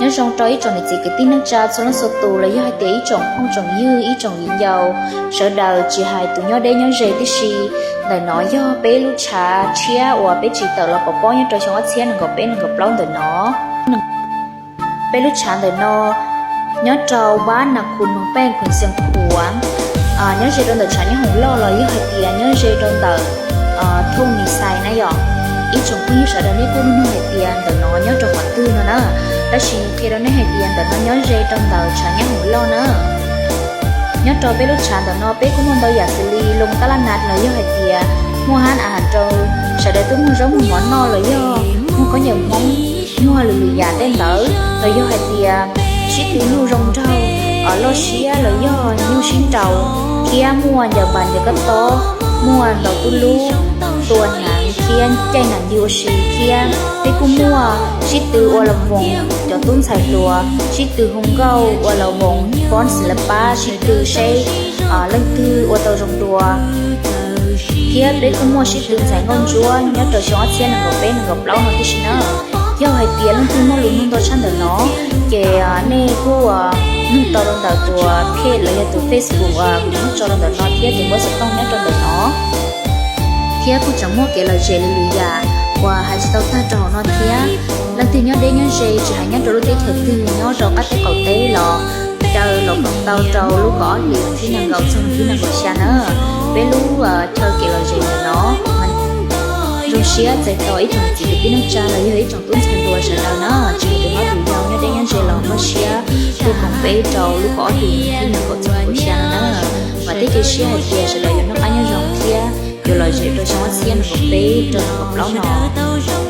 Nyob zoo rau ib tsoom niam txiv kwv tij neej tsa txhua leej txhua tus los yog hais tias ib tsoom phooj tsoom ywg ib tsoom viv ncaus sawv daws, tsis hais tus nyob deb nyob ze tib si. Ntawm no yog peb lub tshav tshiab uas peb tsim tawm los pov pob nyob rau xyoo ob txhiab nees nkaum peb nees nkaum plaub ntawm no. Peb lub tshav ntawm no nyob rau Bab Nas Khus Noog Pej Khuv Xeev Khuam, nyob ze rau ntawm tshav nyob hoom loj los yog hais tias nyob ze rau ntawm Thooj Nis Xais na yom. Ib tsoom phooj ywg sawv daws nej kuj nug hais tias ntawm no nyob rau qhov twg no na, tab sis qhia rau nej hais tias ntawm no nyob ze rau ntawm tshav nyob hoom loj na. Nyob rau peb lub tshav ntawm no peb kuj muaj ntau yam xws li loo tab laj nas los yog hais tias muaj hab a has rau sawv daws tuaj muag zaub muag mov noj los yog muag khaub ncaws Hmoob, muag lwm lwm yam tej ntawd los yog hais tias sib tw nyuj zoo nraug, loj siab los yog nyuj sib nraus, thiab muaj ncaws npas ncaws kab tob, muaj ntaus tub lub, tua hneev thiab caij nas ywg ua si thiab peb kuj muaj sib tw ua los voos cov tub ntxhais hluas, sib tw hu nkauj ua los voos pob xwm la pab sib tw seb leej twg ua tau zoo dua. Thiab peb kuj muaj sib tw ntxhais nkauj ntsuab nyob rau xyoo ob txhiab nees nkaum peb nees nkaum plaub no tib si na. Yog hais tias leej twg muaj lus nug ntau tshaj ntawm no ces nej kuj nug tau rau ntawm tus phej los yog tus Facebook uas kuv muab tso rau ntawm no thiab tus npawb xov tooj nyob rau ntawm no. Thiab kuj tseem muaj kev lom zem lwm lwm yam uas hais tsis tau tag rau hauv no thiab. Leej twg nyob deb nyob ze tsis hais nyob rau lub teb chaws twg nyob rau qab teb qaum teb los caw los koom tau rau lub kaum ob hlis thib nees nkaum txog thib nees nkaum xya na. Peb lub chaw kev lom zem ntawm no zoo siab txais tos ib tsoom txiv kwv tij neej tsa los yog ib tsoom tub ntxhais hluas sawv daws na, tsis hais tus hlob tus yau nyob deb nyob ze los muaj siab tuaj koom peb rau lub kaum ob hlis thib nees nkaum txog nees nkaum xya no na. Vam thiab cia siab hais tias sawv daws yuav noj qab nyob zoo thiab yuav lom zem rau xyoo ob txhiab nees nkaum peb rau nees nkaum plaub no.